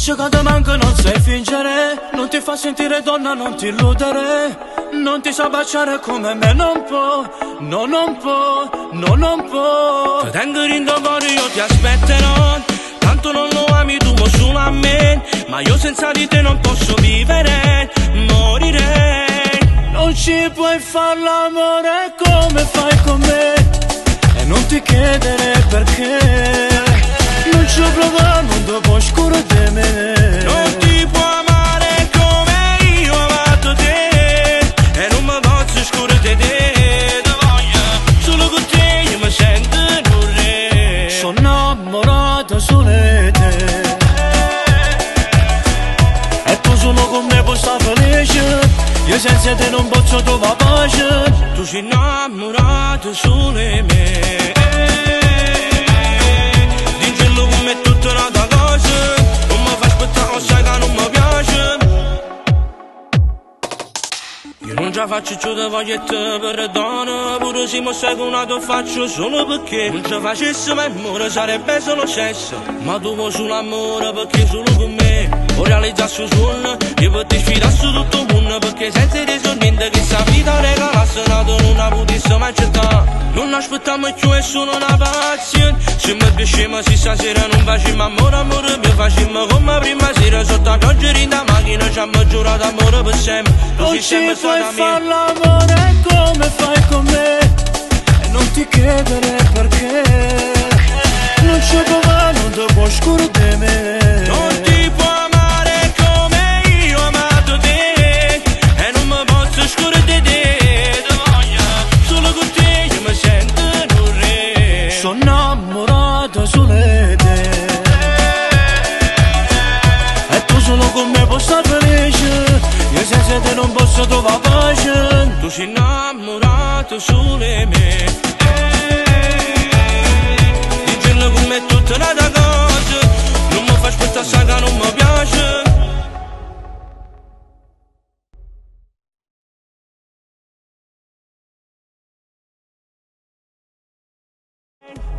Saccio che ti manca, non sai fingere. Non ti fa sentire donna, non ti illudere. Non ti sa baciare come me, non può. No, non può, no, non può. Ti tengo dint' 'o core, io ti aspetterò. Tanto non lo ami tu, ma solo a me. Ma io senza di te non posso vivere, morirei. Non ci puoi far l'amore come fai con me. E non ti chiedere perché. Non ci provare, non ti puoi scordare di me. Non ti può amare come io ho amato te. E non mi posso scordare te. Te voglio solo con te, io mi sento un re. Sono innamorato solo di te. E tu solo con me puoi stare felice. Io senza te non posso trovare pace. Tu sei innamorato solo di me. Dicello come è tutta un'altra cosa. Non mi fa aspettare, sai che non mi piace. Io non ce la faccio più, te voglio e te perdono. Pure se mi sai che una te faccio solo perché non ci facessi mai amore sarebbe solo sesso. Ma tu vuoi solo amore perché solo con me ho realizzato su sogno. Io per te sfidassi tutto il mondo, perché senza di so niente che sta vita regalasse nato non la potessi mai accettare. Non aspettiamo più, è solo una pazzia. Se mi piaceva, se stasera non facciamo amore, amore mio, facciamo come prima sera. Sotto la pioggia in da macchina ci hanno giurato amore per sempre. Tu Non sei ci sempre puoi stata mia. far l'amore come fai con me. E non ti chiedere perché. Non ci provare, non ti puoi scordare di me. Non ti può amare come io ho amato te. E non mi posso scordare te. Te voglio solo con te, io mi sento un re. Sono innamorato solo di te. E tu solo con me puoi stare felice. Io senza te non posso trovare pace. Tu sei innamorato solo di me. Dicello come è tutta un'altra cosa. Non mi fa aspettare, sai che non mi piace.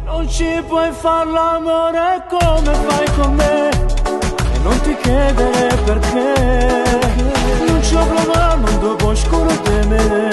Non ci puoi far l'amore come fai con me. E non ti chiedere perché. Non ci ho provato, non ti puoi scordare di me.